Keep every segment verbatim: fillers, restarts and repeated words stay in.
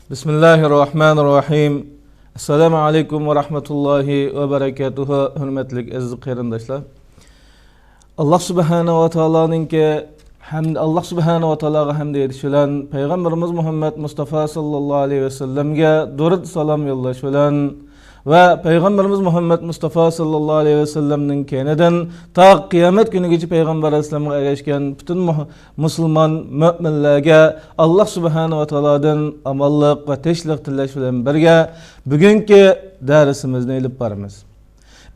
بىسمىللاھىررەھمانىررەھىم. ئەسسالامۇ ئەلەيكۇم ۋە رەھمەتۇللاھى ۋە بەرەكاتۇھۇ. ھۆرمەتلىك ئەزىز قېرىنداشلار، ئاللاھ سۇبھانەھۇ ۋە تائالانىڭكى ھەمد، ئاللاھ سۇبھانەھۇ ۋە تائالاغا ھەمد ئېيتىش بىلەن، پەيغەمبىرىمىز مۇھەممەد مۇستافا ساللاللاھۇ ئەلەيھى ۋەسەللەمگە دۇرۇد سالام يوللاش بىلەن ۋە پەيغەمبىرىمىز مۇھەممەد مۇستافا ساللاللاھۇ ئەلەيھى ۋەسەللەمنىڭ كەينىدىن تا قىيامەت كۈنىگىچە پەيغەمبەر ئەلەيھىسسالامغا ئەگەشكەن پۈتۈن مۇھ-، مۇسۇلمان مۆمىنلەرگە ئاللاھ سۇبھانەھۇ ۋە تائالادىن ئامانلىق ۋە تىنچلىق تىلەش بىلەن بىرگە، بۈگۈنكى دەرسىمىزنى ئېلىپ بارىمىز.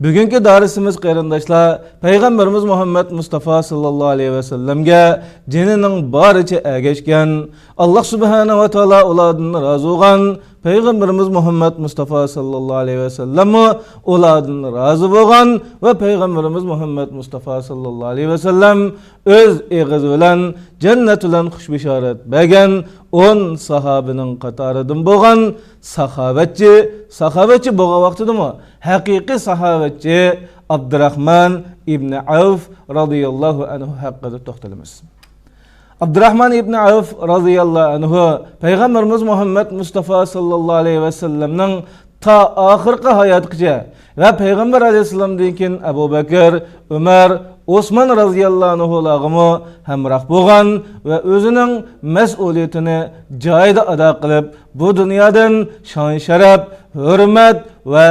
بۈگۈنكى دەرسىمىز، قېرىنداشلار، پەيغەمبىرىمىز مۇھەممەد مۇستافا ساللاللاھۇ ئەلەيھى ۋەسەللەمگە جېنىنىڭ بارىچە ئەگەشكەن، ئاللاھ سۇبھانەھۇ ۋە تائالا ئۇلاردىن رازى بولغان، پەيغەمبىرىمىز مۇھەممەد مۇستافا ساللاللاھۇ ئەلەيھى ۋەسەللەممۇ ئۇلاردىن رازى بولغان ۋە پەيغەمبىرىمىز مۇھەممەد مۇستافا ساللاللاھۇ ئەلەيھى ۋەسەللەم ئۆز ئېغىزى بىلەن جەننەت بىلەن خۇش بېشارەت بەرگەن ئون ساھابىنىڭ قاتارىدىن بولغان ساخاۋەتچى، ساخاۋەتچى بولغان ۋاقتىدىمۇ ھەقىقىي ساخاۋەتچى ئابدۇراخمان ئىبنى ئەۋف رازىياللاھۇ ئەنھۇ ھەققىدە توختىلىمىز. ئابدۇراخمان ئىبنى ئەۋف رازىياللاھۇ ئەنھۇ پەيغەمبىرىمىز مۇھەممەد مۇستافا ساللاللاھۇ ئەلەيھى ۋەسەللەمنىڭ تا ئاخىرقى ھاياتىغىچە ۋە پەيغەمبەر ئەلەيھىسسالامدىن كېيىن ئەبۇ بەكىر، ئۆمەر، ئوسمان رازىياللاھۇ ئەنھۇلارغىمۇ ھەمراھ بولغان ۋە ئۆزىنىڭ مەسئۇلىيىتىنى جايىدا ئادا قىلىپ، بۇ دۇنيادىن شان-شەرەپ، ھۆرمەت ۋە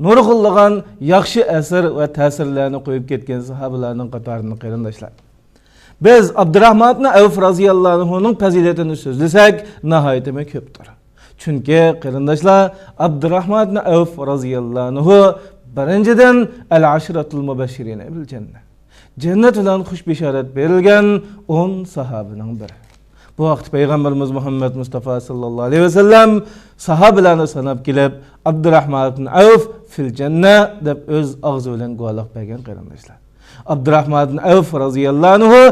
نۇرغۇنلىغان ياخشى ئەسەر ۋە تەسىرلەرنى قويۇپ كەتكەن ساھابىلەرنىڭ قاتارىدىن، قېرىنداشلار. بىز ئابدۇراخمان ئىبنى ئەۋف رازىياللاھۇ ئەنھۇنىڭ پەزىلىتىنى سۆزلىسەك، ناھايىتىمۇ كۆپتۇر. چۈنكى، قېرىنداشلار، ئابدۇراخمان ئىبنى ئەۋف رازىياللاھۇ ئەنھۇ، بىرىنچىدىن، ئەل ئەشرەتۇل مۇبەششىرىنە بىل جەننە، جەننەت بىلەن خۇش بېشارەت بېرىلگەن ئون ساھابىنىڭ بىرى. بۇ ھەقتە پەيغەمبىرىمىز مۇھەممەد مۇستافا ساللاللاھۇ ئەلەيھى ۋەسەللەم ساھابىلەرنى ساناپ كېلىپ، ئابدۇراخمان ئىبنى ئەۋف فىل جەننە دەپ ئۆز ئاغزى بىلەن گۇۋاھلىق بەرگەن، قېرىنداشلار. ئابدۇراخمان ئىبنى ئەۋف رازىياللاھۇ ئەنھۇ،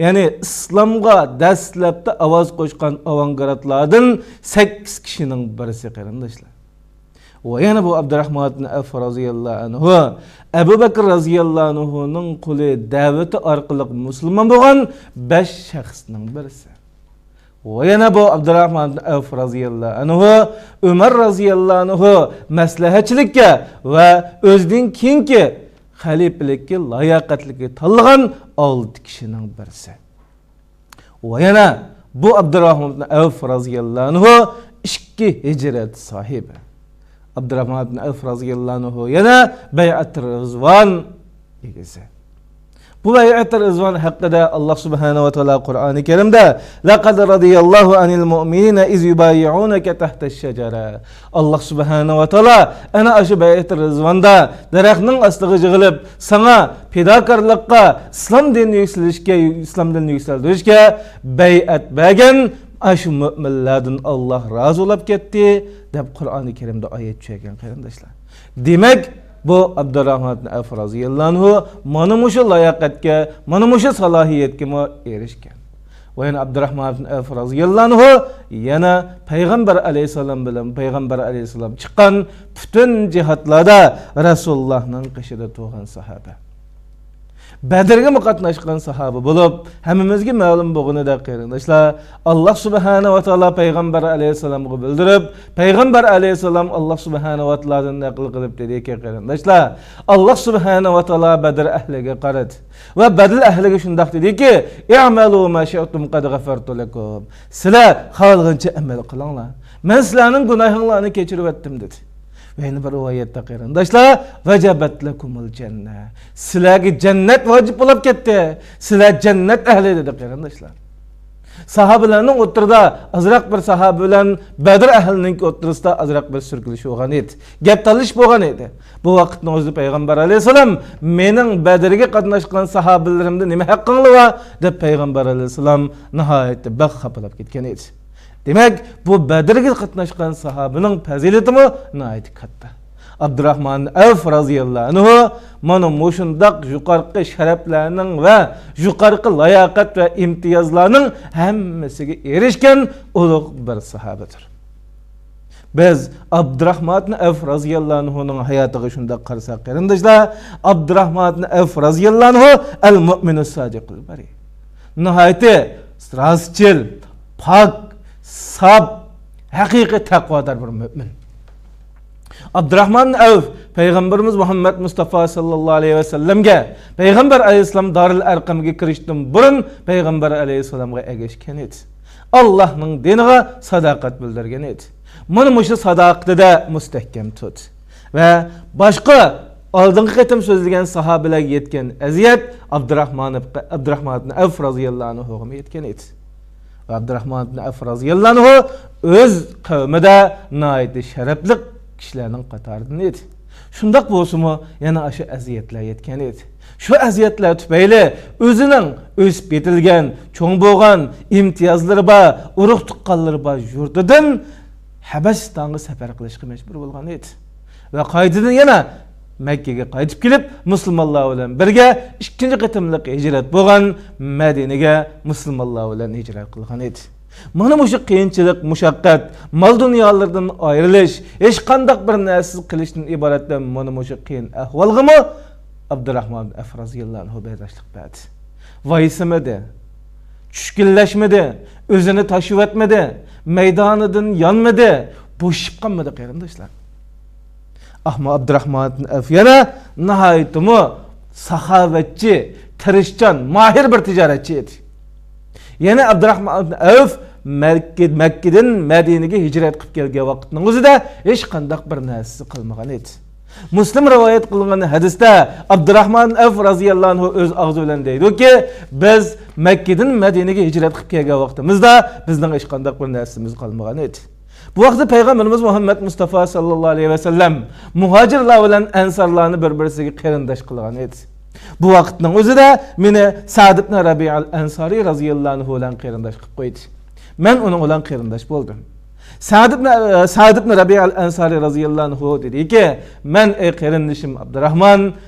يەنى ئىسلامغا دەسلەپتە ئاۋاز قوشقان ئاۋانگارتلاردىن سەككىز كىشىنىڭ بىرسى، قېرىنداشلار. ۋە يەنە بۇ ئابدۇراخمان ئىبنى ئەۋف رازىياللاھۇ ئەنھۇ ئەبۇ بەكىر رازىياللاھۇ ئەنھۇنىڭ قولى دەۋىتى ئارقىلىق مۇسۇلمان بولغان بەش شەخسنىڭ بىرسى. ۋە يەنە بۇ ئابدۇراخمان ئىبنى ئەۋف رازىياللاھۇ ئەنھۇ ئۆمەر رازىياللاھۇ ئەنھۇ مەسلىھەتچىلىككە ۋە ئۆزىدىن كېيىنكى خەلىپىلىككە لاياقەتلىككە تاللىغان ئالتە كىشىنىڭ بىرسى. ۋە يەنە بۇ ئابدۇراخمان ئىبنى ئەۋف رازىياللاھۇ ئەنھۇ ئىككى ھىجرەت ساھىبى. ئابدۇراخمان ئىبنى ئەۋف رازىياللاھۇ ئەنھۇ يەنە بەيئەتۇر رىزۋان ئىگىسى. بۇ بەيئەتۇر رىزۋان ھەققىدە ئاللاھ سۇبھانەھۇ ۋە تائالا قۇرئانى كەرىمدە، لەقەد رەزىيەللاھۇ ئەنىل مۇئمىنىنە ئىز يۇبايىئۇنەكە تەھتەش شەجەرە. ئاللاھ سۇبھانەھۇ ۋە تائالا ئەنە ئاشۇ بەيئەتۇر رىزۋاندا، دەرەخنىڭ ئاستىغا يىغىلىپ، ساڭا پىداكارلىققا، ئىسلام دىنىنى يۈكسىلىشكە، ئىسلام دىنىنى يۈكسەلدۈرۈشكە بەيئەت بەرگەن ئاشۇ مۆمىنلەردىن ئاللاھ رازى بولۇپ كەتتى، دەپ قۇرئانى كەرىمدە ئايەت چۈشۈرگەن، قېرىنداشلار. دېمەك، بۇ ئابدۇراخمان ئىبنى ئەۋف رازىياللاھۇ ئەنھۇ مانا مۇشۇ لاياقەتكە، مانا مۇشۇ سالاھىيەتكىمۇ ئېرىشكەن. ۋە يەنە ئابدۇراخمان ئىبنى ئەۋف رازىياللاھۇ ئەنھۇ يەنە پەيغەمبەر ئەلەيھىسسالام بىلەن، پەيغەمبەر ئەلەيھىسسالام چىققان پۈتۈن جىھادلاردا رەسۇلۇللاھنىڭ قېشىدا تۇرغان ساھابە. بەدرگىمۇ قاتناشقان ساھابە بولۇپ، ھەممىمىزگە مەلۇم بولغىنىدەك، قېرىنداشلار، ئاللاھ سۇبھانەھۇ ۋە تائالا پەيغەمبەر ئەلەيھىسسالامغا بىلدۈرۈپ، پەيغەمبەر ئەلەيھىسسالام ئاللاھ سۇبھانەھۇ ۋە تائالادىن نەقىل قىلىپ دېدىكى، قېرىنداشلار، ئاللاھ سۇبھانەھۇ ۋە تائالا بەدر ئەھلىگە قارىدى ۋە بەدر ئەھلىگە شۇنداق دېدىكى، ئىئمەلۇ ما شىئتۇم قەد غەفەرتۇ لەكۇم. سىلەر خالىغىنىچە ئەمەل قىلىڭلار. مەن سىلەرنىڭ گۇناھىڭلارنى كەچۈرۈۋەتتىم، دېدى. ۋە يەنە بىر رىۋايەتتە، قېرىنداشلار، ۋەجەبەت لەكۇمۇل جەننە. سىلەرگە جەننەت ۋاجىپ بولۇپ كەتتى. سىلەر جەننەت ئەھلى، دېدى، قېرىنداشلار. ساھابىلەرنىڭ ئوتتۇرىدا ئازراق بىر ساھابە بىلەن بەدر ئەھلىنىڭ ئوتتۇرىسىدا ئازراق بىر سۈركىلىش بولغان ئىدى. گەپ تالىشىش بولغان ئىدى. بۇ ۋاقىتنىڭ ئۆزىدە پەيغەمبەر ئەلەيھىسسالام، مېنىڭ بەدرگە قاتناشقان ساھابىلىرىمدە نېمە ھەققىڭلار بار؟ دەپ پەيغەمبەر ئەلەيھىسسالام ناھايىتى بەك خاپىلاپ كەتكەن ئىدى. دېمەك، بۇ بەدرگە قاتناشقان ساھابىنىڭ پەزىلىتىمۇ ناھايىتى كاتتا. ئابدۇراخمان ئەۋف رازىياللاھۇ ئەنھۇ مانا مۇشۇنداق يۇقىرىقى شەرەپلەرنىڭ ۋە يۇقىرىقى لاياقەت ۋە ئىمتىيازلارنىڭ ھەممىسىگە ئېرىشكەن ئۇلۇغ بىر ساھابىدۇر. بىز ئابدۇراخمان ئەۋف رازىياللاھۇ ئەنھۇنىڭ ھاياتىغا شۇنداق قارىساق، قېرىنداشلار، ئابدۇراخمان ئەۋف رازىياللاھۇ ئەنھۇ ئەل مۇئمىنۇس سادىقۇل بەرىئ. ناھايىتى راستچىل، پاك، ساپ، ھەقىقىي تەقۋادار بىر مۆمىن. ئابدۇراخمان ئەۋف پەيغەمبىرىمىز مۇھەممەد مۇستافا ساللاللاھۇ ئەلەيھى ۋەسەللەمگە، پەيغەمبەر ئەلەيھىسسالام دارىل ئەرقەمگە كىرىشتىن بۇرۇن پەيغەمبەر ئەلەيھىسسالامغا ئەگەشكەن ئىدى. ئاللاھنىڭ دىنىغا ساداقەت بىلدۈرگەن ئىدى. مانا مۇشۇ ساداقىتىدە مۇستەھكەم تۇردى. ۋە باشقا ئالدىنقى قېتىم سۆزلىگەن ساھابىلەرگە يەتكەن ئەزىيەت ئابدۇراخمان ئىبن، ئابدۇراخمان ئىبن ئەۋف رازىياللاھۇ ئەنھۇغىمۇ يەتكەن ئىدى. ۋە ئابدۇراخمان ئىبن ئەۋف رازىياللاھۇ ئەنھۇ ئۆز قەۋمىدە ناھايىتى شەرەپلىك كىشىلەرنىڭ قاتارىدىن ئىدى. شۇنداق بولسىمۇ، يەنە ئاشۇ ئەزىيەتلەر يەتكەن ئىدى. شۇ ئەزىيەتلەر تۈپەيلى ئۆزىنىڭ ئۆسۈپ يېتىلگەن، چوڭ بولغان، ئىمتىيازلىرى بار، ئۇرۇق تۇغقانلىرى بار يۇرتىدىن ھەبەشىستانغا سەپەر قىلىشقا مەجبۇر بولغان ئىدى. ۋە قايتىدىن يەنە مەككىگە قايتىپ كېلىپ، مۇسۇلمانلار بىلەن بىرگە ئىككىنچى قېتىملىق ھىجرەت بولغان مەدىنىگە مۇسۇلمانلار بىلەن ھىجرەت قىلغان ئىدى. مانا مۇشۇ قىيىنچىلىق، مۇشەققەت، مال-دۇنيالىرىدىن ئايرىلىش، ھېچقانداق بىر نەرسىسىز قېلىشتىن ئىبارەت مانا مۇشۇ قىيىن ئەھۋالغىمۇ ئابدۇراخمان ئەف رازىياللاھۇ ئەنھۇ بەرداشلىق بەردى. ۋايسىمىدى، چۈشكۈنلەشمىدى، ئۆزىنى تاشلىۋەتمىدى، مەيدانىدىن يانمىدى، بوشىشىپ قالمىدى، قېرىنداشلار. ئەمما ئابدۇراخمان ئەف يەنە ناھايىتىمۇ ساخاۋەتچى، تىرىشچان، ماھىر بىر تىجارەتچى ئىدى. يەنە ئابدۇراخمان ئەف مەككە-، مەككىدىن مەدىنىگە ھىجرەت قىلىپ كەلگەن ۋاقىتنىڭ ئۆزىدە ھېچقانداق بىر نەرسىسى قالمىغان ئىدى. مۇسلىم رىۋايەت قىلغان ھەدىستە ئابدۇراخمان ئەف رازىياللاھۇ ئەنھۇ ئۆز ئاغزى بىلەن دەيدۇكى، بىز مەككىدىن مەدىنىگە ھىجرەت قىلىپ كەلگەن ۋاقتىمىزدا بىزنىڭ ھېچقانداق بىر نەرسىمىز قالمىغان ئىدى. بۇ ۋاقىتتا پەيغەمبىرىمىز مۇھەممەد مۇستافا ساللاللاھۇ ئەلەيھى ۋەسەللەم مۇھاجىرلار بىلەن ئەنسارلارنى بىر-بىرسىگە قېرىنداش قىلغان ئىدى. بۇ ۋاقىتنىڭ ئۆزىدە مېنى سەئد ئىبن رەبىئەل ئەنسارى رازىياللاھۇ ئەنھۇ بىلەن قېرىنداش قىلىپ قويدى. مەن ئۇنىڭ بىلەن قېرىنداش بولدۇم. سەئد ئىبن، سەئد ئىبن رەبىئەل ئەنسارى رازىياللاھۇ ئەنھۇ دېدىكى، مەن، ئەي قېرىندىشىم ئابدۇراخمان،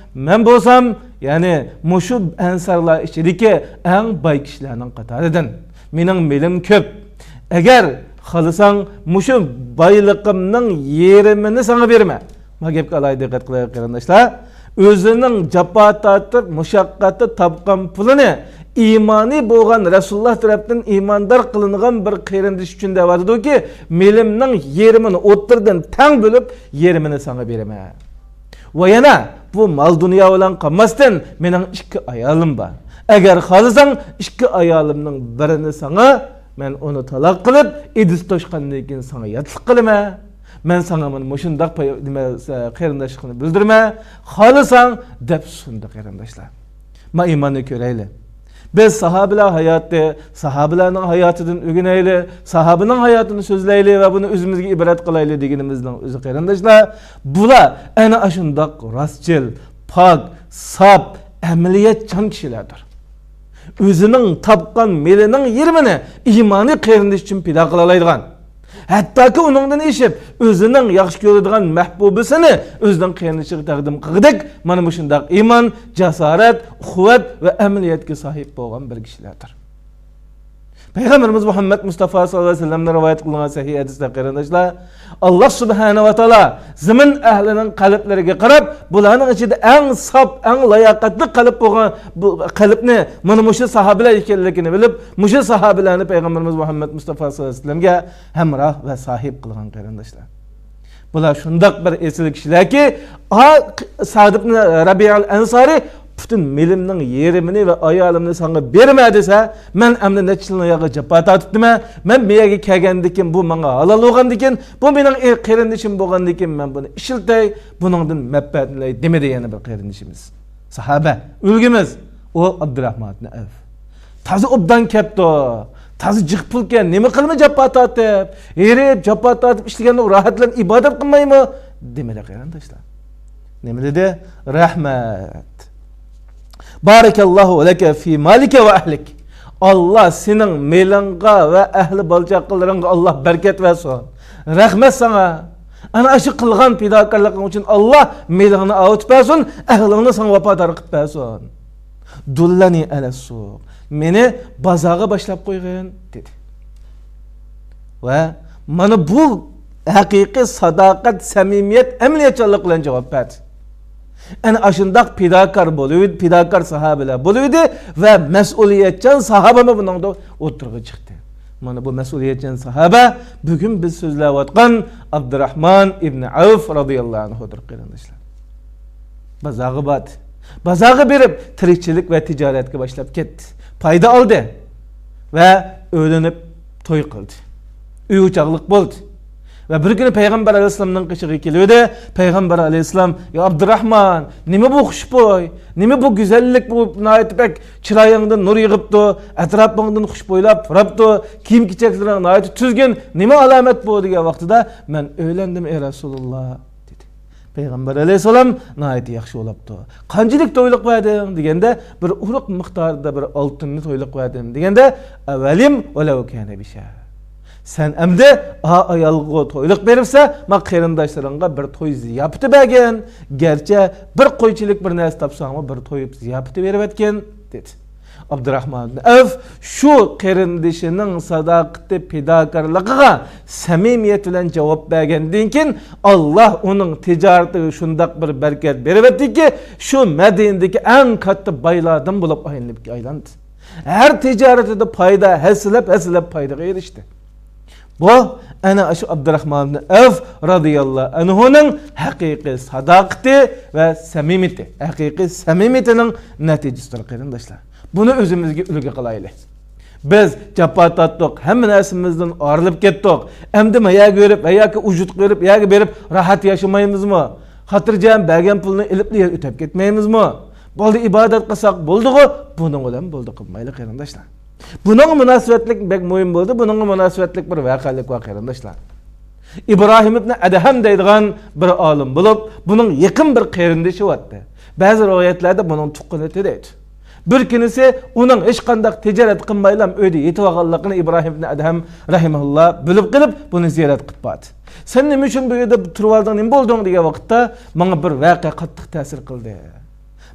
مەن بولسام، يەنى مۇشۇ ئەنسارلار ئىچىدىكى ئەڭ باي كىشىلەرنىڭ قاتارىدىن. مېنىڭ مېلىم كۆپ. ئەگەر خالىساڭ، مۇشۇ بايلىقىمنىڭ يېرىمىنى ساڭا بېرىمەن. ما گەپكە ئالاھىدە دىققەت قىلىڭ، قېرىنداشلار. ئۆزىنىڭ جاپا تارتىپ، مۇشەققەتتە تاپقان پۇلىنى ئىمانى بولغان، رەسۇلۇللا تەرەپتىن ئىماندار قىلىنغان بىر قېرىندىشى ئۈچۈن دەۋاتىدۇكى، مېلىمنىڭ يېرىمىنى ئوتتۇرىدىن تەڭ بۆلۈپ، يېرىمىنى ساڭا بېرىمەن. ۋە يەنە بۇ مال-دۇنيا بىلەن قالماستىن، مېنىڭ ئىككى ئايالىم بار. ئەگەر خالىساڭ، ئىككى ئايالىمنىڭ بىرىنى ساڭا، مەن ئۇنى تالاق قىلىپ، ئېدىز توشقاندىن كېيىن ساڭا ياتلىق قىلىمەن. مەن ساڭا مانا مۇشۇنداق پاي-، نېمە، قېرىنداشلىقنى بىلدۈرىمەن. خالىساڭ، دەپ سۇندى، قېرىنداشلار. ما ئىماننى كۆرەيلى. بىز ساھابىلەر ھاياتى، ساھابىلەرنىڭ ھاياتىدىن ئۆگىنەيلى، ساھابىنىڭ ھاياتىنى سۆزلەيلى ۋە بۇنى ئۆزىمىزگە ئىبرەت قىلايلى دېگىنىمىزنىڭ ئۆزى، قېرىنداشلار، بۇلار ئەنە ئاشۇنداق راستچىل، پاك، ساپ، ئەمەلىيەتچان كىشىلەردۇر. ئۆزىنىڭ تاپقان مېلىنىڭ يېرىمىنى ئىمانىي قېرىندىشى ئۈچۈن پىدا قىلالايدىغان، ھەتتاكى ئۇنىڭدىن ئېشىپ، ئۆزىنىڭ ياخشى كۆرىدىغان مەھبۇبىسىنى ئۆزىنىڭ قېرىندىشىغا تەقدىم قىلغۇدەك، مانا مۇشۇنداق ئىمان، جاسارەت، ئۇخۇۋەت ۋە ئەمەلىيەتكە ساھىب بولغان بىر كىشىلەردۇر. پەيغەمبىرىمىز مۇھەممەد مۇستافا ساللاللاھۇ ئەلەيھى ۋەسەللەمدىن رىۋايەت قىلىنغان سەھىھ ھەدىستە، قېرىنداشلار، ئاللا سۇبھانەھۇ ۋە تائالا زېمىن ئەھلىنىڭ قەلبلىرىگە قاراپ، بۇلارنىڭ ئىچىدە ئەڭ ساپ، ئەڭ لاياقەتلىك قەلب بولغان بۇ قەلبنى مانا مۇشۇ ساھابىلەر ئىكەنلىكىنى بىلىپ، مۇشۇ ساھابىلەرنى پەيغەمبىرىمىز مۇھەممەد مۇستافا ساللاللاھۇ ئەلەيھى ۋەسەللەمگە ھەمراھ ۋە ساھىب قىلغان، قېرىنداشلار. بۇلار شۇنداق بىر ئېسىل كىشىلەركى، ئا، سەئد ئىبن رەبىئەل ئەنسارى پۈتۈن مېلىمنىڭ يېرىمىنى ۋە ئايالىمنى ساڭا بېرىمەن دېسە، مەن ئەمدى نەچچە يىلنىڭ ياغى جاپا تارتىپتىمەن. مەن بۇ يەرگە كەلگەندىن كېيىن بۇ ماڭا ھالال بولغاندىن كېيىن، بۇ مېنىڭ ئېر-، قېرىندىشىم بولغاندىن كېيىن مەن بۇنى ئىشلىتەي، بۇنىڭدىن مەنپەئەتلىنەي دېمىدى يەنە بىر قېرىندىشىمىز. ساھابە، ئۈلگىمىز. ئۇ ئابدۇراخمان ئەۋف. تازا ئوبدان كەپتۇ. تازا جىق پۇلكەن. نېمە قىلىمەن جاپا تارتىپ؟ ھېرىپ، جاپا تارتىپ ئىشلىگەندە ئۇ راھەتلىنىپ ئىبادەت قىلمايمۇ؟ دېمىدى، قېرىنداشلار. نېمە دېدى؟ رەھمەت. بارەكەللاھۇ لەكە فى مالىكە ۋە ئەھلىك. ئاللا سېنىڭ مېلىڭغا ۋە ئەھلى بالا-چاقىلىرىڭغا ئاللا بەرىكەت بەرسۇن. رەھمەت ساڭا. ئەنە ئاشۇ قىلغان پىداكارلىقىڭ ئۈچۈن ئاللا مېلىڭنى ئاۋۇتۇپ بەرسۇن، ئەھلىڭنى ساڭا ۋاپادار قىلىپ بەرسۇن. دۇللەنى ئەلەسسۇق. مېنى بازارغا باشلاپ قويغىن، دېدى. ۋە مانا بۇ ھەقىقىي ساداقەت، سەمىمىيەت، ئەمەلىيەتچانلىق بىلەن جاۋاب بەردى. ئەنە ئاشۇنداق پىداكار بولۇۋىدى، پىداكار ساھابىلەر بولۇۋىدى ۋە مەسئۇلىيەتچان ساھابىمۇ بۇنىڭدا ئوتتۇرىغا چىقتى. مانا بۇ مەسئۇلىيەتچان ساھابە بۈگۈن بىز سۆزلەۋاتقان ئابدۇراھمان ئىبنى ئەۋف رازىياللاھۇ ئەنھۇدۇر، قېرىنداشلار. بازارغا باردى. بازارغا بېرىپ، تىرىكچىلىك ۋە تىجارەتكە باشلاپ كەتتى. پايدا ئالدى ۋە ئۆيلىنىپ توي قىلدى. ئۆي ئوچاقلىق بولدى. ۋە بىر كۈنى پەيغەمبەر ئەلەيھىسسالامنىڭ قېشىغا كېلىۋىدى. پەيغەمبەر ئەلەيھىسسالام، يا ئابدۇراھمان، نېمە بۇ خۇشبۇي؟ نېمە بۇ گۈزەللىك؟ بۇ ناھايىتى بەك چىرايىڭدىن نۇر يېغىپتۇ، ئەتراپىڭدىن خۇشبۇيلاپ پۇراپتۇ، كىيىم-كېچەكلىرىڭ ناھايىتى تۈزگۈن، نېمە ئالامەت بۇ؟ دېگەن ۋاقتىدا، مەن ئۆيلەندىم، ئەي رەسۇلۇللا، دېدى. پەيغەمبەر ئەلەيھىسسالام ناھايىتى ياخشى بولاپتۇ. قانچىلىك تويلۇق بەردىڭ؟ دېگەندە، بىر ئۇرۇق مىقدارىدا بىر ئالتۇننى تويلۇق بەردىم، دېگەندە، ئەۋەلىم ۋەلەۋ كانە بىشە. سەن ئەمدى ئا ئايالغا تويلۇق بېرىپسە، ما قېرىنداشلىرىڭغا بىر توي زىياپىتى بەرگىن. گەرچە بىر قويچىلىك بىر نەرسە تاپساڭمۇ، بىر توي زىياپىتى بېرىۋەتكىن، دېدى. ئابدۇراھمان ئىبن ئەۋف شۇ قېرىندىشىنىڭ ساداقىتى، پىداكارلىقىغا سەمىمىيەت بىلەن جاۋاب بەرگەندىن كېيىن، ئاللا ئۇنىڭ تىجارىتىگە شۇنداق بىر بەرىكەت بېرىۋەتتىكى، شۇ مەدىنىدىكى ئەڭ كاتتا بايلاردىن بولۇپ ئايلىنىپ ئايلاندى. ھەر تىجارىتىدە پايدا ھەسسىلەپ، ھەسسىلەپ پايدىغا ئېرىشتى. بۇ ئەنە شۇ ئابدۇراھمان ئىبن ئەۋف رازىياللاھۇ ئەنھۇنىڭ ھەقىقىي ساداقىتى ۋە سەمىمىيىتى، ھەقىقىي سەمىمىيىتىنىڭ نەتىجىسىدۇر، قېرىنداشلار. بۇنى ئۆزىمىزگە ئۈلگە قىلايلى. بىز جاپا تارتتۇق، ھەممە نەرسىمىزدىن ئايرىلىپ كەتتۇق. ئەمدى ما يەرگە بېرىپ، ۋە ياكى ئۇجۇتقا بېرىپ، يەرگە بېرىپ راھەت ياشىمايمىزمۇ؟ خاتىرجەم بەرگەن پۇلنى ئېلىپلا يەر ئۆتەپ كەتمەيمىزمۇ؟ بولدى، ئىبادەت قىلساق بولدىغۇ، بۇنىڭ بىلەن بولدى قىلمايلى، قېرىنداشلار. بۇنىڭغا مۇناسىۋەتلىك بەك مۇھىم بولدى، بۇنىڭغا مۇناسىۋەتلىك بىر ۋەقەلىك بار، قېرىنداشلار. ئىبراھىم ئىبنى ئەدھەم دەيدىغان بىر ئالىم بولۇپ، بۇنىڭ يېقىن بىر قېرىندىشى بارتتى. بەزى رىۋايەتلەردە بۇنىڭ تۇغقىنى دەيدۇ. بىر كۈنىسى ئۇنىڭ ھېچقانداق تىجارەت قىلمايلا ئۆيدە يېتىۋالغانلىقىنى ئىبراھىم ئىبنى ئەدھەم رەھىمەھۇللا بىلىپ قېلىپ، بۇنى زىيارەت قىلىپ باردى. سەن نېمە ئۈچۈن بۇ يەردە تۇرۇۋالدىڭ، نېمە بولدۇڭ؟ دېگەن ۋاقىتتا، ماڭا بىر ۋەقە قاتتىق تەسىر قىلدى.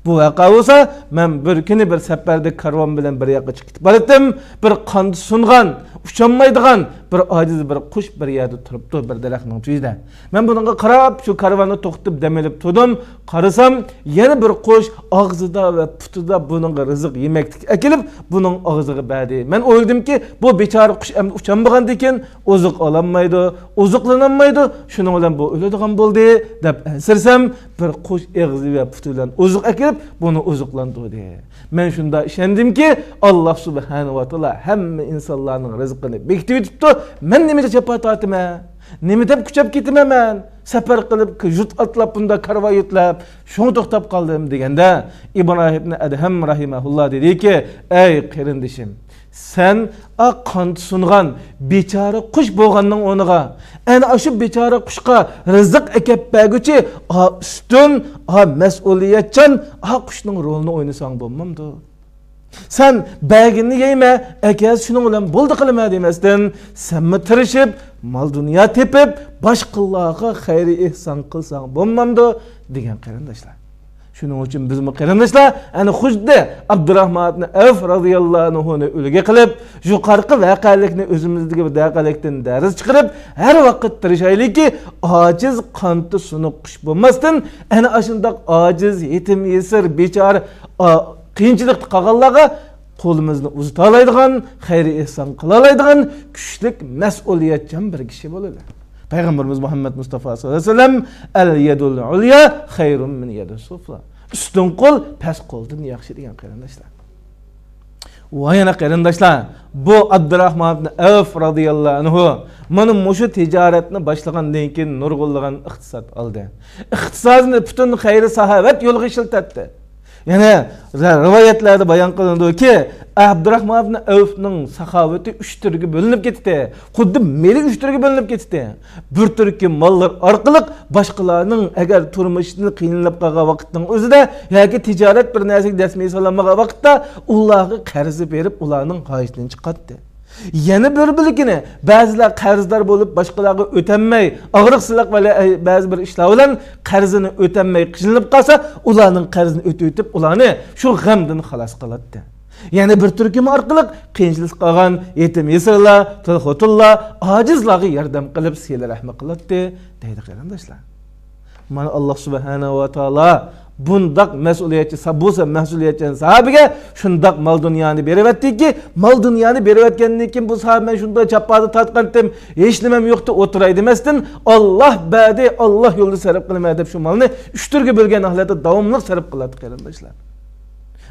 بۇ ۋەقە بولسا، مەن بىر كۈنى بىر سەپەردە كارۋان بىلەن بىر ياققا چىقىپ كېتىپ باراتتىم. بىر قانىتى سۇنغان، ئۇچالمايدىغان بىر ئاجىز بىر قۇش بىر يەردە تۇرۇپتۇ، بىر دەرەخنىڭ تۈۋىدە. مەن بۇنىڭغا قاراپ، شۇ كارۋاننى توختىتىپ دەم ئېلىپ تۇردۇم. قارىسام، يەنە بىر قۇش ئاغزىدا ۋە پۇتىدا بۇنىڭغا رىزىق يېمەكلىك ئەكېلىپ، بۇنىڭ ئاغزىغا بەردى. مەن ئويلىدىمكى، بۇ بىچارە قۇش ئەمدى ئۇچالمىغاندىكىن، ئوزۇق ئالالمايدۇ، ئوزۇقلىنالمايدۇ، شۇنىڭ بىلەن بۇ ئۆلىدىغان بولدى، دەپ ئەنسىرىسەم، بىر قۇش ئېغىزى ۋە پۇتى بىلەن ئوزۇق ئەكىلىپ، بۇنى ئوزۇقلاندۇردى. مەن شۇنداق ئىشەندىمكى، ئاللا سۇبھانەھۇ ۋە تائالا ھەممە ئىنسانلارنىڭ رىزقىنى بېكىتىۋېتىپتۇ، مەن نېمە جاپا تارتىمەن؟ نېمە دەپ كۈچەپ كېتىمەن مەن؟ سەپەر قىلىپ، يۇرت ئاتلاپ، بۇنداق كارۋان يۆتلەپ، شۇڭا توختاپ قالدىم، دېگەندە، ئىبراھىم ئىبنى ئەدھەم رەھىمەھۇللا دېدىكى، ئەي قېرىندىشىم، سەن ئا قانىتى سۇنغان بىچارە قۇش بولغاننىڭ ئورنىغا، ئەنە ئاشۇ بىچارە قۇشقا رىزىق ئەكەپ بەرگۈچى ئا ئۈستۈن، ئا مەسئۇلىيەتچان ئا قۇشنىڭ رولىنى ئوينىساڭ بولمامدۇ؟ سەن بەرگىنىنى يەيمەن، ئەكەلسە شۇنىڭ بىلەن بولدى قىلىمەن دېمەستىن، سەنمۇ تىرىشىپ، مال-دۇنيا تېپىپ، باشقىلارغا خەير-ئېھسان قىلساڭ بولمامدۇ؟ دېگەن، قېرىنداشلار. شۇنىڭ ئۈچۈن بىزمۇ، قېرىنداشلار، ئەنە خۇددى ئابدۇراھمان ئىبنى ئەۋف رازىياللاھۇ ئەنھۇنى ئۈلگە قىلىپ، يۇقىرىقى ۋەقەلىكنى، ئۆزىمىزدىكى بىر ۋەقەلىكتىن دەرس چىقىرىپ، ھەر ۋاقىت تىرىشايلىكى، ئاجىز، قانىتى سۇنۇق قۇش بولماستىن، ئەنە ئاشۇنداق ئاجىز، يېتىم-يېسىر، بىچارە، ئا، قىيىنچىلىقتا قالغانلارغا قولىمىزنى ئۇزىتالايدىغان، خەير-ئېھسان قىلالايدىغان كۈچلۈك، مەسئۇلىيەتچان بىر كىشى بولىلى. پەيغەمبىرىمىز مۇھەممەد مۇستافا ساللاللاھۇ ئەلەيھى ۋەسەللەم، «ئەل يەدۇل ئۇليا خەيرۇن مىن يەدىس سۇفلا.» ئۈستۈن قول پەس قولدىن ياخشى دېگەن، قېرىنداشلار. ۋە يەنە، قېرىنداشلار، بۇ ئابدۇراھمان ئىبنى ئەۋف رازىياللاھۇ ئەنھۇ مانا مۇشۇ تىجارەتنى باشلىغاندىن كېيىن نۇرغۇنلىغان ئىقتىساد ئالدى. ئىقتىسادىنى پۈتۈن خەير-ساخاۋەت يولىغا ئىشلىتەتتى. يەنە رىۋايەتلەردە بايان قىلىنىدۇكى، ئابدۇراھمان ئىبنى ئەۋفنىڭ ساخاۋىتى ئۈچ تۈرگە بۆلۈنۈپ كېتىتتى. خۇددى مېلى ئۈچ تۈرگە بۆلۈنۈپ كېتىتتى. بىر تۈركۈم ماللار ئارقىلىق باشقىلارنىڭ ئەگەر تۇرمۇشىدىن قىينىلىپ قالغان ۋاقىتنىڭ ئۆزىدە ياكى تىجارەت بىر نەرسىگە دەسمىيە سالالمىغان ۋاقىتتا ئۇلارغا قەرز بېرىپ، ئۇلارنىڭ ھاجىتىنى چىقاتتى. يەنە بىر بۆلىكىنى، بەزىلەر قەرزدار بولۇپ، باشقىلارغا ئۆتەلمەي، ئاغرىقسىزلىق ۋە بەزى بىر ئىشلار بىلەن قەرزىنى ئۆتەلمەي قىينىلىپ قالسا، ئۇلارنىڭ قەرزىنى ئۆتىۋېتىپ، ئۇلارنى شۇ غەمدىن خالاس قىلاتتى. يەنە بىر تۈركۈم ئارقىلىق قىيىنچىلىقتا قالغان يېتىم-يېسىرلار، تۇل خوتۇنلار، ئاجىزلارغا ياردەم قىلىپ، سىلە-رەھمى قىلاتتى، دەيدۇ، قېرىنداشلار. مانا، ئاللا سۇبھانەھۇ ۋە تائالا بۇنداق مەسئۇلىيەتچى، سا-، بۇ سا-، مەسئۇلىيەتچان ساھابىگە شۇنداق مال دۇنيانى بېرىۋەتتىكى، مال دۇنيانى بېرىۋەتكەندىن كېيىن، بۇ ساھابە، مەن شۇنداق جاپانى تارتقانتىم، ھېچنېمەم يوقتى، ئولتۇراي دېمەستىن، ئاللا بەردى، ئاللا يولىدا سەرپ قىلىمەن دەپ، شۇ مالنى ئۈچ تۈرگە بۆلگەن ھالەتتە داۋاملىق سەرپ قىلاتتى، قېرىنداشلار.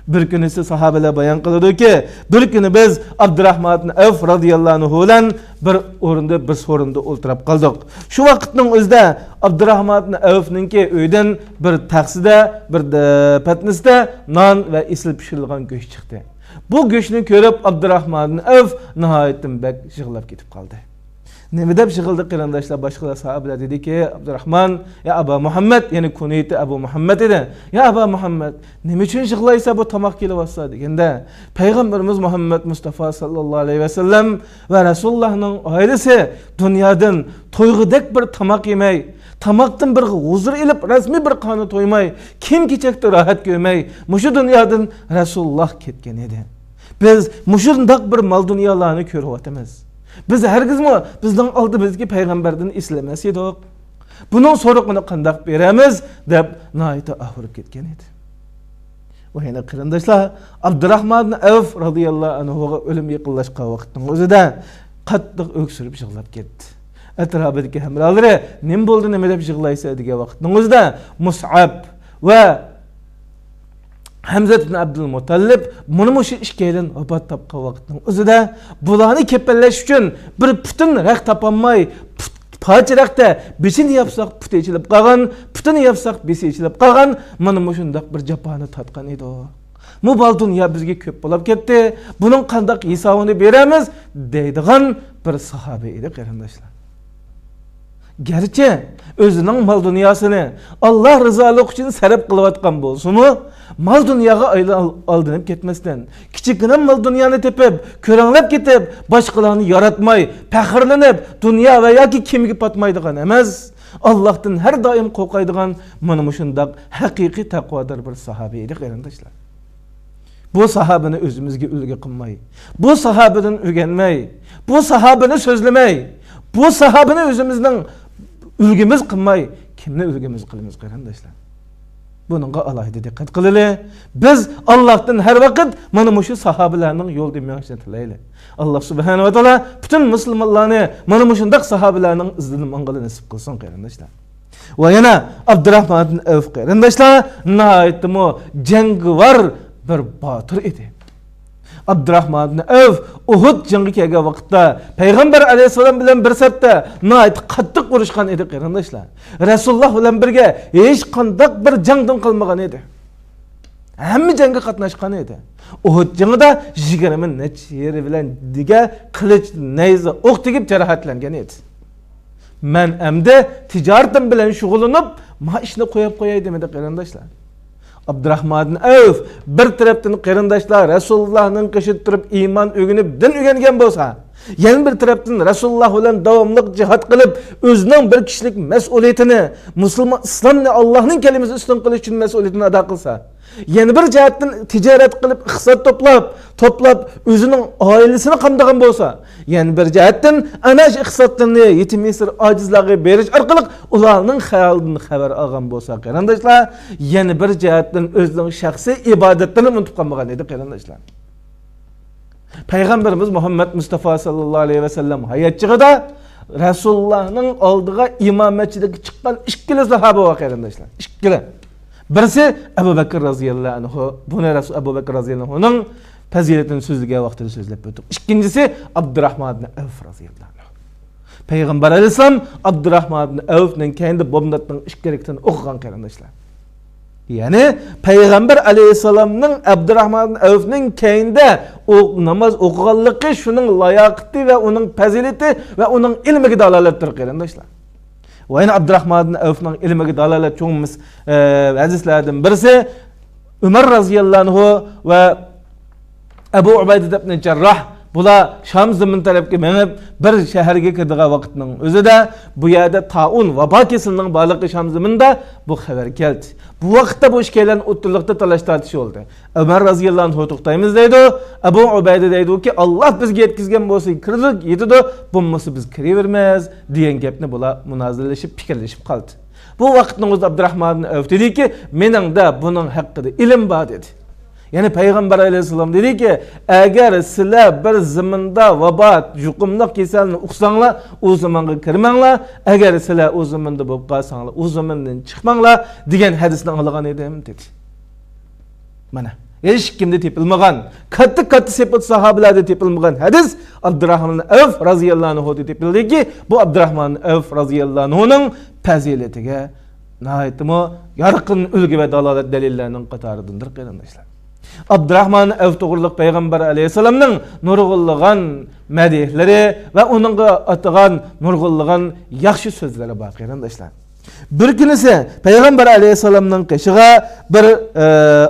بىر كۈنىسى ساھابىلەر بايان قىلىدۇكى، بىر كۈنى بىز ئابدۇراھمان ئىبن ئەۋف رازىياللاھۇ ئەنھۇ بىلەن بىر ئورۇندا، بىر سورۇندا ئولتۇرۇپ قالدۇق. شۇ ۋاقىتنىڭ ئۆزىدە ئابدۇراھمان ئىبن ئەۋفنىڭكى ئۆيىدىن بىر تەخسىدە، بىر، ئە، پەتنىستە نان ۋە ئېسىل پىشۇرۇلغان گۆش چىقتى. بۇ گۆشنى كۆرۈپ، ئابدۇراھمان ئىبن ئەۋف ناھايىتى بەك يىغلاپ كېتىپ قالدى. نېمە دەپ يىغلىدى، قېرىنداشلار؟ باشقىلار ساھابىلەر دېدىكى، ئابدۇراھمان، يا ئابا مۇھەممەد، يەنى كۇنيىتى ئەبۇ مۇھەممەد ئىدى. يا ئابا مۇھەممەد، نېمە ئۈچۈن يىغلايسەن بۇ تاماق كېلىۋاتسا؟ دېگەندە، پەيغەمبىرىمىز مۇھەممەد مۇستافا ساللاللاھۇ ئەلەيھى ۋەسەللەم ۋە رەسۇلۇللاھنىڭ ئائىلىسى دۇنيادىن تويغۇدەك بىر تاماق يېمەي، تاماقتىن بىر ھۇزۇر ئېلىپ، رەسمىي بىر قارنى تويماي، كىيىم-كېچەكتە راھەت كۆرمەي، مۇشۇ دۇنيادىن رەسۇلۇللاھ كەتكەن ئىدى. بىز مۇشۇنداق بىر مال-دۇنيالارنى كۆرۈۋاتىمىز. بىز ھەرگىزمۇ بىزنىڭ ئالدىمىزدىكى پەيغەمبەردىن ئېسىلمەس ئىدۇق. بۇنىڭ سورىقىنى قانداق بېرەمىز؟ دەپ ناھايىتى ئاغرىپ كەتكەن ئىدى. ۋە يەنە قېرىنداشلار، ئابدۇراھمان ئەۋف رازىياللاھۇ ئەنھۇغا ئۆلۈم يېقىنلاشقان ۋاقىتنىڭ ئۆزىدە قاتتىق ئۆكسۈرۈپ يىغلاپ كەتتى. ئەتراپىدىكى ھەمراھلىرى، نېمە بولدى، نېمە دەپ يىغلايسەن؟ دېگەن ۋاقىتنىڭ ئۆزىدە مۇسئەب ۋە ھەمزە ئىبن ئابدۇل مۇتتەلىب مانا مۇشۇ ئىككىيلەن ۋاپات تاپقان ۋاقىتنىڭ ئۆزىدە بۇلارنى كەپەنلەش ئۈچۈن بىر پۈتۈن رەخت تاپالماي، پۈت-، پارچە رەختە بېشىنى ياپساق پۇتى ئېچىلىپ قالغان، پۇتىنى ياپساق بېشى ئېچىلىپ قالغان، مانا مۇشۇنداق بىر جاپانى تارتقان ئىدۇق. بۇ مال دۇنيا بىزگە كۆپ بولۇپ كەتتى، بۇنىڭ قانداق ھېسابىنى بېرەمىز؟ دەيدىغان بىر ساھابە ئىدى، قېرىنداشلار. گەرچە ئۆزىنىڭ مال-دۇنياسىنى ئاللا رىزالىقى ئۈچۈن سەرپ قىلىۋاتقان بولسىمۇ، مال-دۇنياغا ئايلان-، ئالدىنىپ كەتمەستىن، كىچىككىنە مال-دۇنيانى تېپىپ، كۆرەڭلەپ كېتىپ، باشقىلارنى ياراتماي، پەخىرلىنىپ، دۇنيا ۋە ياكى كىمگە پاتمايدىغان ئەمەس، ئاللاھتىن ھەر دائىم قورقايدىغان مانا مۇشۇنداق ھەقىقىي تەقۋادار بىر ساھابە ئىدى، قېرىنداشلار. بۇ ساھابىنى ئۆزىمىزگە ئۈلگە قىلماي، بۇ ساھابىدىن ئۆگەنمەي، بۇ ساھابىنى سۆزلىمەي، بۇ ساھابىنى ئۆزىمىزنىڭ ئۈلگىمىز قىلماي، كىمنى ئۈلگىمىز قىلىمىز، قېرىنداشلار؟ بۇنىڭغا ئالاھىدە دىققەت قىلىلى. بىز ئاللاھتىن ھەر ۋاقىت مانا مۇشۇ ساھابىلەرنىڭ يولىدا مېڭىشىنى تىلەيلى. ئاللاھ سۇبھانەھۇ ۋە تائالا پۈتۈن مۇسۇلمانلارنى مانا مۇشۇنداق ساھابىلەرنىڭ ئىزىدىن ماڭغىلى نېسىپ قىلسۇن، قېرىنداشلار. ۋە يەنە ئابدۇراھمان ئىبن ئەۋف، قېرىنداشلار، ناھايىتىمۇ جەڭگىۋار بىر باتۇر ئىدى. ئابدۇراھمان ئىبن ئەۋف ئۇھۇد جېڭىغا كەلگەن ۋاقىتتا پەيغەمبەر ئەلەيھىسسالام بىلەن بىر سەپتە ناھايىتى قاتتىق ئۇرۇشقان ئىدى، قېرىنداشلار. رەسۇلۇللاھ بىلەن بىرگە ھېچقانداق بىر جەڭدىن قالمىغان ئىدى. ھەممە جەڭگە قاتناشقان ئىدى. ئۇھۇد جېڭىدا يىگىرمە نەچچە يېرى بىلەن دېگە قىلىچ، نەيزە، ئوق تېگىپ جاراھەتلەنگەن ئىدى. مەن ئەمدى تىجارىتىم بىلەن شۇغۇللىنىپ، ما ئىشنى قويۇپ قوياي دېمىدى، قېرىنداشلار. ئابدۇراھمان ئەۋف بىر تەرەپتىن، قېرىنداشلار، رەسۇلۇللاھنىڭ قېشىدا تۇرۇپ ئىمان ئۆگىنىپ، دىن ئۆگەنگەن بولسا، يەنە بىر تەرەپتىن رەسۇلۇللاھ بىلەن داۋاملىق جىھاد قىلىپ، ئۆزىنىڭ بىر كىشىلىك مەسئۇلىيىتىنى، مۇسۇلمان، ئىسلامنى، ئاللاھنىڭ كەلىمىسىنى ئۈستۈن قىلىش ئۈچۈن مەسئۇلىيىتىنى ئادا قىلسا، يەنە بىر جەھەتتىن تىجارەت قىلىپ، ئىقتىساد توپلاپ، توپلاپ، ئۆزىنىڭ ئائىلىسىنى قامدىغان بولسا، يەنە بىر جەھەتتىن ئەنە شۇ ئىقتىسادلىرىنى يېتىم يېسىر ئاجىزلارغا بېرىش ئارقىلىق ئۇلارنىڭ ھالىدىن خەۋەر ئالغان بولسا، قېرىنداشلار، يەنە بىر جەھەتتىن ئۆزىنىڭ شەخسىي ئىبادەتلىرىنى ئۇنتۇپ قالمىغان ئىدى، قېرىنداشلار. پەيغەمبىرىمىز مۇھەممەد مۇستافا ساللاللاھۇ ئەلەيھى ۋەسەللەم ھايات چېغىدا رەسۇلۇللاھنىڭ ئالدىغا ئىمامەتچىلىككە چىققان ئىككىلا ساھابە بار، قېرىنداشلار. ئىككىلا. بىرسى ئەبۇ بەكىر رازىياللاھۇ ئەنھۇ. بۇنى رەسۇل ئەبۇ بەكىر رازىياللاھۇ ئەنھۇنىڭ پەزىلىتىنى سۆزلىگەن ۋاقتىدا سۆزلەپ ئۆتتۇق. ئىككىنچىسى ئابدۇراھمان ئىبن ئەۋف رازىياللاھۇ ئەنھۇ. پەيغەمبەر ئەلەيھىسسالام ئابدۇراھمان ئىبن ئەۋفنىڭ كەينىدە بومداتنىڭ ئىككى رەكىتىنى ئوقۇغان، قېرىنداشلار. يەنى پەيغەمبەر ئەلەيھىسسالامنىڭ ئابدۇراھمان ئەۋفنىڭ كەينىدە ئو-، ناماز ئوقۇغانلىقى شۇنىڭ لاياقىتى ۋە ئۇنىڭ پەزىلىتى ۋە ئۇنىڭ ئىلمىگە دالالەتتۇر، قېرىنداشلار. ۋە يەنە ئابدۇراھمان ئەۋفنىڭ ئىلمىگە دالالەت چوڭ مىس-، ئە، ھەدىسلەردىن بىرسى، ئۆمەر رازىياللاھۇ ئەنھۇ ۋە ئەبۇ ئۇبەيدە ئىبن جەرراھ، بۇلار شام زېمىن تەرەپكە مېڭىپ، بىر شەھەرگە كىرىدىغان ۋاقىتنىڭ ئۆزىدە، بۇ يەردە تائۇن، ۋابا كېسىلىنىڭ بارلىقى شام زېمىندا، بۇ خەۋەر كەلدى. بۇ ۋاقىتتا بۇ ئىككىيلەن ئوتتۇرىلىقتا تالاش تارتىش بولدى. ئۆمەر رازىياللاھۇ ئەنھۇ توختايمىز دەيدۇ، ئەبۇ ئۇبەيدە دەيدۇكى، ئاللاھ بىزگە يەتكۈزگەن بولسا كىرىدۇ، يېتىدۇ، بولمىسا بىز كىرىۋېرىمىز، دېگەن گەپنى بۇلار مۇنازىرىلىشىپ، پىكىرلىشىپ قالدى. بۇ ۋاقىتنىڭ ئۆزىدە ئابدۇراخمان ئىبن ئەۋف دېدىكى، مېنىڭدە بۇنىڭ ھەققىدە ئىلىم بار، دېدى. يەنى پەيغەمبەر ئەلەيھىسسالام دېدىكى، ئەگەر سىلەر بىر زېمىندا ۋابا، يۇقۇملۇق كېسەلنى ئۇقساڭلار، ئۇ زېمىنغا كىرمەڭلار، ئەگەر سىلەر ئۇ زېمىندا بولۇپ قالساڭلار، ئۇ زېمىندىن چىقماڭلار، دېگەن ھەدىسنى ئاڭلىغان ئىدىم، دېدى. مانا، ھېچكىمدە تېپىلمىغان، كاتتا-كاتتا سېپىت ساھابىلەردە تېپىلمىغان ھەدىس ئابدۇراخمان ئەۋف رازىياللاھۇ ئەنھۇدىن تېپىلدىكى، بۇ ئابدۇراخمان ئەۋف رازىياللاھۇ ئەنھۇنىڭ پەزىلىتىگە ناھايىتىمۇ يارقىن ئۈلگە ۋە دالالەت دەلىللەرنىڭ قاتارىدىندۇر، قېرىنداشلار. ئابدۇراخمان ئەۋف توغرىلىق پەيغەمبەر ئەلەيھىسسالامنىڭ نۇرغۇنلىغان مەدھلىرى ۋە ئۇنىڭغا ئاتىغان نۇرغۇنلىغان ياخشى سۆزلىرى بار، قېرىنداشلار. بىر كۈنىسى پەيغەمبەر ئەلەيھىسسالامنىڭ قېشىغا بىر، ئە،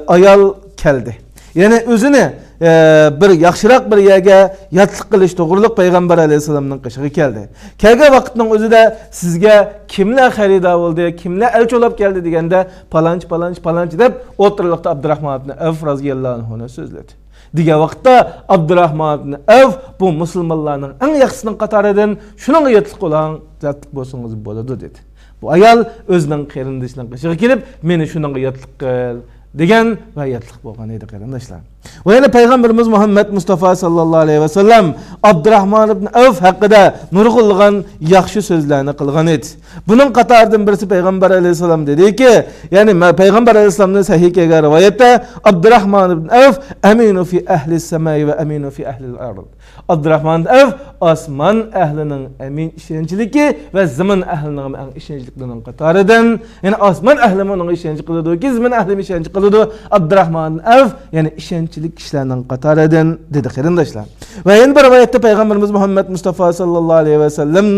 ئايال كەلدى. يەنى ئۆزىنى، ئە، بىر ياخشىراق بىر يەرگە ياتلىق قىلىش توغرۇلۇق پەيغەمبەر ئەلەيھىسسالامنىڭ قېشىغا كەلدى. كەلگەن ۋاقىتنىڭ ئۆزىدە سىزگە كىملەر خېرىدار بولدى، كىملەر ئەلچى بولاپ كەلدى دېگەندە، پالانچى، پالانچى، پالانچى دەپ ئوتتۇرىلىقتا ئابدۇراخمان ئىبن ئەۋف رازىياللاھۇ ئەنھۇنى سۆزلىدى. دېگەن ۋاقىتتا ئابدۇراخمان ئىبن ئەۋف بۇ مۇسۇلمانلارنىڭ ئەڭ ياخشىسىنىڭ قاتارىدىن، شۇنىڭغا ياتلىق بولۇڭ، ياتلىق بولسىڭىز بولىدۇ، دېدى. بۇ ئايال ئۆزىنىڭ قېرىندىشىنىڭ قېشىغا كېلىپ، مېنى شۇنىڭغا ياتلىق قىل، دېگەن ۋە ياتلىق بولغان ئىدى، قېرىنداشلار. ۋە يەنە پەيغەمبىرىمىز مۇھەممەد مۇستافا ساللاللاھۇ ئەلەيھى ۋەسەللەم ئابدۇراخمان ئىبن ئەۋف ھەققىدە نۇرغۇنلىغان ياخشى سۆزلەرنى قىلغان ئىدى. بۇنىڭ قاتارىدىن بىرسى پەيغەمبەر ئەلەيھىسسالام دېدىكى، يەنى مە-، پەيغەمبەر ئەلەيھىسسالامنى سەھىھ كەلگەن رىۋايەتتە، ئابدۇراخمان ئىبن ئەۋف ئەمىنۇ في أهل السماء وأمين في أهل الأرض. ئابدۇراخمان ئەۋف ئاسمان ئەھلىنىڭ ئەمىن ئىشەنچلىكى ۋە زېمىن ئەھلىنىڭ ئەڭ ئىشەنچلىكلىرىنىڭ قاتارىدىن. يەنى ئاسمان ئەھلىمۇ ئۇنىڭغا ئىشەنچ قىلىدۇكى، زېمىن ئەھلىمۇ ئىشەنچ قىلىدۇ. ئابدۇراخمان ئەۋف، يەنى ئىشەنچلىك كىشىلەرنىڭ قاتارىدىن، دېدى، قېرىنداشلار. ۋە يەنە بىر رىۋايەتتە پەيغەمبىرىمىز مۇھەممەد مۇستافا ساللاللاھۇ ئەلەيھى ۋەسەللەم،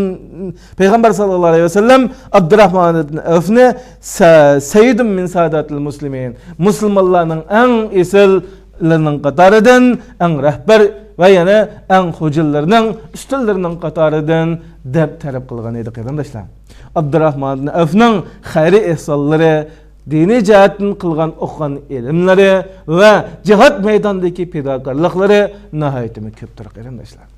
پەيغەمبەر ساللاللاھۇ ئەلەيھى ۋەسەللەم ئابدۇراخمان ئىبن ئەۋفنى سە-، سەييىدۇن مىن ساداتىل مۇسلىمىن، مۇسۇلمانلارنىڭ ئەڭ ئېسىللىرىنىڭ قاتارىدىن، ئەڭ رەھبەر ۋە يەنە ئەڭ خوجىلىرىنىڭ ئۈستۈنلىرىنىڭ قاتارىدىن دەپ تەرىپ قىلغان ئىدى، قېرىنداشلار. ئابدۇراخمان ئىبن ئەۋفنىڭ خەيرى ئېھسانلىرى، دىنىي جەھەتتىن قىلغان ئوقۇغان ئىلىملىرى ۋە جىھاد مەيدانىدىكى پىداكارلىقلىرى ناھايىتىمۇ كۆپتۇر، قېرىنداشلار.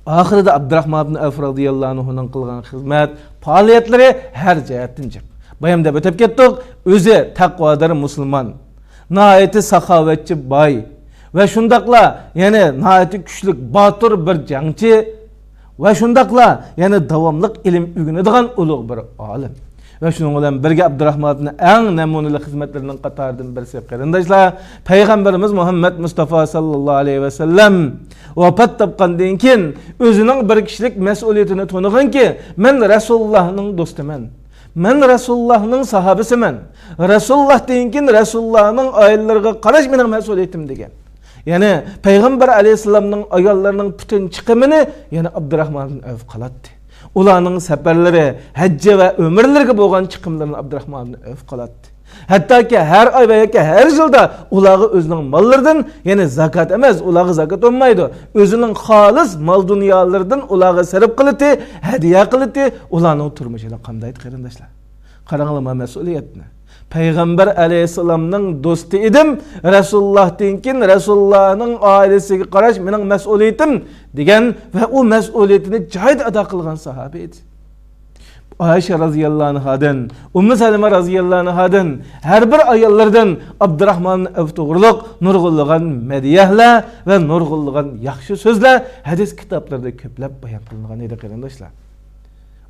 ئاخىرىدا ئابدۇراخمان ئىبن ئەۋف رازىياللاھۇ ئەنھۇنىڭ قىلغان خىزمەت پائالىيەتلىرى ھەر جەھەتتىن جىق. بايام دەپ ئۆتۈپ كەتتۇق، ئۆزى تەقۋادار مۇسۇلمان، ناھايىتى ساخاۋەتچى باي ۋە شۇنداقلا يەنە ناھايىتى كۈچلۈك، باتۇر بىر جەڭچى ۋە شۇنداقلا يەنە داۋاملىق ئىلىم ئۆگىنىدىغان ئۇلۇغ بىر ئالىم. ۋە شۇنىڭ بىلەن بىرگە ئابدۇراخمان ئەۋفنىڭ ئەڭ نەمۇنىلىك خىزمەتلىرىنىڭ قاتارىدىن بىرسى، قېرىنداشلار، پەيغەمبىرىمىز مۇھەممەد مۇستافا ساللاللاھۇ ئەلەيھى ۋەسەللەم ۋاپات تاپقاندىن كېيىن ئۆزىنىڭ بىر كىشىلىك مەسئۇلىيىتىنى تونۇغانكى، مەن رەسۇلۇللاھنىڭ دوستىمەن. مەن رەسۇلۇللاھنىڭ ساھابىسىمەن. رەسۇلۇللاھتىن كېيىن رەسۇلۇللاھنىڭ ئائىلىلىرىگە قاراش مېنىڭ مەسئۇلىيىتىم، دېگەن. يەنى پەيغەمبەر ئەلەيھىسسالامنىڭ ئاياللىرىنىڭ پۈتۈن چىقىمىنى يەنە ئابدۇراخمان ئەۋف قىلاتتى. ئۇلارنىڭ سەپەرلىرى، ھەججى ۋە ئۆمرىلىرىگە بولغان چىقىملىرىنى ئابدۇراخمان ئەۋف قىلاتتى. ھەتتاكى ھەر ئاي ۋە ياكى ھەر يىلدا ئۇلارغا ئۆزىنىڭ ماللىرىدىن، يەنى زاكات ئەمەس، ئۇلارغا زاكات بولمايدۇ، ئۆزىنىڭ خالىس مال-دۇنيالىرىدىن ئۇلارغا سەرپ قىلىتتى، ھەدىيە قىلىتتى، ئۇلارنىڭ تۇرمۇشىنى قامدايتتى، قېرىنداشلار. قاراڭلار ما مەسئۇلىيەتنى. پەيغەمبەر ئەلەيھىسسالامنىڭ دوستى ئىدىم، رەسۇلۇللاھتىن كېيىن رەسۇلۇللاھنىڭ ئائىلىسىگە قاراش مېنىڭ مەسئۇلىيىتىم، دېگەن ۋە ئۇ مەسئۇلىيىتىنى جايىدا ئادا قىلغان ساھابە ئىدى. ئائىشە رازىياللاھۇ ئەنھادىن، ئۇممۇ سەلىمە رازىياللاھۇ ئەنھادىن، ھەر بىر ئاياللىرىدىن ئابدۇراخمان ئەۋف توغرۇلۇق نۇرغۇنلىغان مەدھىيەلەر ۋە نۇرغۇنلىغان ياخشى سۆزلەر ھەدىس كىتابلىرىدا كۆپلەپ بايان قىلىنغان ئىدى، قېرىنداشلار.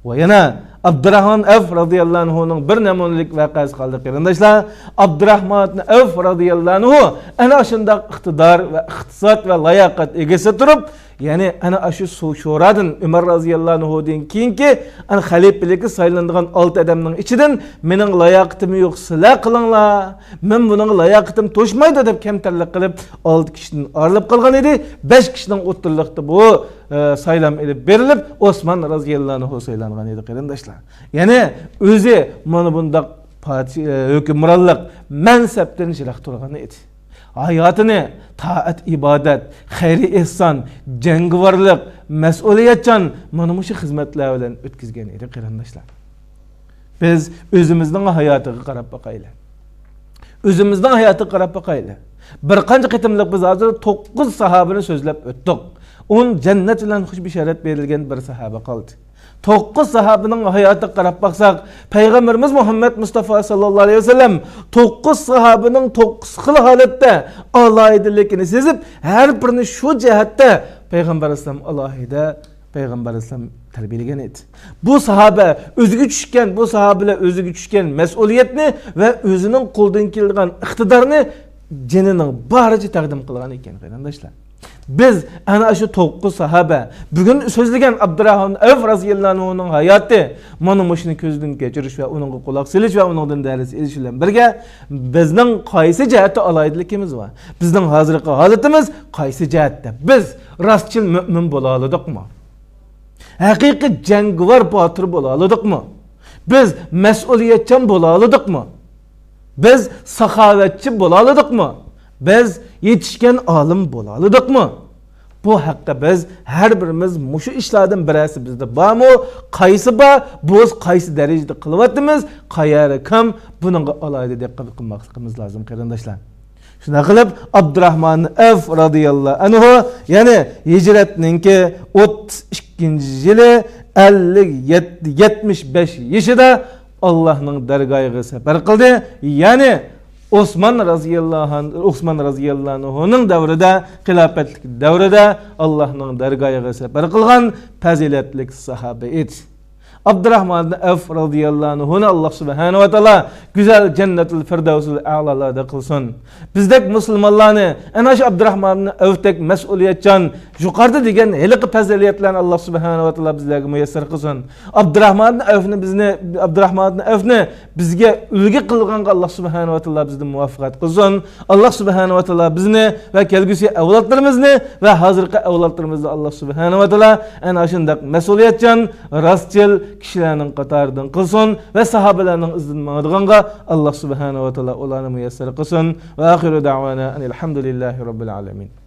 ۋە يەنە ئابدۇراخمان ئەۋف رازىياللاھۇ ئەنھۇنىڭ بىر نەمۇنىلىك ۋەقەسى قالدى، قېرىنداشلار. ئابدۇراخمان ئەۋف رازىياللاھۇ ئەنھۇ ئەنە ئاشۇنداق ئىقتىدار ۋە ئىقتىساد ۋە لاياقەت ئىگىسى تۇرۇپ، يەنى ئەنە ئاشۇ سۇ شورادىن، ئۆمەر رازىياللاھۇ ئەنھۇدىن كېيىنكى ئەنە خەلىپىلىككە سايلىنىدىغان ئالتە ئادەمنىڭ ئىچىدىن، مېنىڭ لاياقىتىم يوق، سىلەر قىلىڭلار، مەن بۇنىڭغا لاياقىتىم توشمايدۇ دەپ كەمتەرلىك قىلىپ، ئالتە كىشىدىن ئايرىلىپ قالغان ئىدى. بەش كىشىنىڭ ئوتتۇرىلىقتا بۇ ئە، سايلام ئېلىپ بېرىلىپ، ئوسمان رازىياللاھۇ ئەنھۇ سايلانغان ئىدى، قېرىنداشلار. يەنى ئۆزى مانا بۇنداق پادىش-، ئە، ھۆكۈمرانلىق مەنسەپتىن يىراق تۇرغان ئىدى. ھاياتىنى تائەت-ئىبادەت، خەير-ئېھسان، جەڭگىۋارلىق، مەسئۇلىيەتچان مانا مۇشۇ خىزمەتلەر بىلەن ئۆتكۈزگەن ئىدى، قېرىنداشلار. بىز ئۆزىمىزنىڭ ھاياتىغا قاراپ باقايلى. ئۆزىمىزنىڭ ھاياتىغا قاراپ باقايلى. بىر قانچە قېتىملىق بىز ھازىر توققۇز ساھابىنى سۆزلەپ ئۆتتۇق. ئون جەننەت بىلەن خۇش بېشارەت بېرىلگەن بىر ساھابە قالدى. توققۇز ساھابىنىڭ ھاياتىغا قاراپ باقساق، پەيغەمبىرىمىز مۇھەممەد مۇستافا ساللاللاھۇ ئەلەيھى ۋەسەللەم توققۇز ساھابىنىڭ توققۇز خىل ھالەتتە ئالاھىدىلىكىنى سېزىپ، ھەر بىرىنى شۇ جەھەتتە پەيغەمبەر ئەلەيھىسسالام ئالاھىدە پەيغەمبەر ئەلەيھىسسالام تەربىيەلىگەن ئىدى. بۇ ساھابە ئۆزىگە چۈشكەن، بۇ ساھابىلەر ئۆزىگە چۈشكەن مەسئۇلىيەتنى ۋە ئۆزىنىڭ قولىدىن كېلىدىغان ئىقتىدارنى جېنىنىڭ بارىچە تەقدىم قىلغان ئىكەن، قېرىنداشلار. بىز ئەنە شۇ توققۇز ساھابە، بۈگۈن سۆزلىگەن ئابدۇراھمان ئەۋف رازىياللاھۇ ئەنھۇنىڭ ھاياتى، مانا مۇشۇنى كۆزدىن كەچۈرۈش ۋە ئۇنىڭغا قۇلاق سېلىش ۋە ئۇنىڭدىن دەرس ئېلىش بىلەن بىرگە، بىزنىڭ قايسى جەھەتتە ئالاھىدىلىكىمىز بار؟ بىزنىڭ ھازىرقى ھالىتىمىز قايسى جەھەتتە؟ بىز راستچىل مۆمىن بولالىدۇقمۇ؟ ھەقىقىي جەڭگىۋار باتۇر بولالىدۇقمۇ؟ بىز مەسئۇلىيەتچان بولالىدۇقمۇ؟ بىز ساخاۋەتچى بولالىدۇقمۇ؟ بىز يېتىشكەن ئالىم بولالىدۇقمۇ؟ بۇ ھەقتە بىز ھەر بىرىمىز مۇشۇ ئىشلاردىن بىرەرسى بىزدە بارمۇ؟ قايسى بار؟ بۇ قايسى دەرىجىدە قىلىۋاتىمىز؟ قەيەردە كىم؟ بۇنىڭغا ئالاھىدە دىققەت قىلماسلىقىمىز لازىم، قېرىنداشلار. شۇنداق قىلىپ، ئابدۇراھمان ئەۋف رازىياللاھۇ ئەنھۇ، يەنى ھىجرەتنىڭكى ئوتتۇز ئىككىنچى يىلى، ئەللىك يەتتە، يەتمىش بەش يېشىدا ئاللاھنىڭ دەرگاھىغا سەپەر قىلدى. يەنى ئوسمان رازىياللاھۇ ئەنھۇ، ئوسمان رازىياللاھۇ ئەنھۇنىڭ دەۋرىدە، خىلاپەتلىك دەۋرىدە ئاللاھنىڭ دەرگاھىغا سەپەر قىلغان پەزىلەتلىك ساھابە ئىدى. ئابدۇراھمان ئەۋف رازىياللاھۇ ئەنھۇنى ئاللاھ سۇبھانەھۇ ۋە تائالا گۈزەل جەننەتۇل فىردەۋسۇل ئەلالاردا قىلسۇن. بىزدەك مۇسۇلمانلارنى ئەنە شۇ ئابدۇراھمان ئەۋفدەك مەسئۇلىيەتچان، يۇقىرىدا دېگەن ھېلىقى پەزىلەتلەرنى ئاللاھ سۇبھانەھۇ ۋە تائالا بىزلەرگە مۇيەسسەر قىلسۇن. ئابدۇراھمان ئەۋفنى بىزنى، ئابدۇراھمان ئەۋفنى بىزگە ئۈلگە قىلغانغا ئاللاھ سۇبھانەھۇ ۋە تائالا بىزنى مۇۋەپپەقىيەت قىلسۇن. ئاللاھ سۇبھانەھۇ ۋە تائالا بىزنى ۋە كەلگۈسى ئەۋلادلىرىمىزنى ۋە ھازىرقى ئەۋلادلىرىمىزنى ئاللاھ سۇبھانەھۇ ۋە تائالا ئەنە شۇنداق مەسئۇلىيەتچان، راستچىل كىشىلەرنىڭ قاتارىدىن قىلسۇن ۋە ساھابىلەرنىڭ ئىزىدىن ماڭىدىغانغا ئاللاھ سۇبھانەھۇ ۋە تائالا ئۇلارنى مۇيەسسەر قىلسۇن. ۋە ئاخىرۇ دەئۋانا ئەنىل ھەمدۇلىللاھى رەببىل ئالەمىن.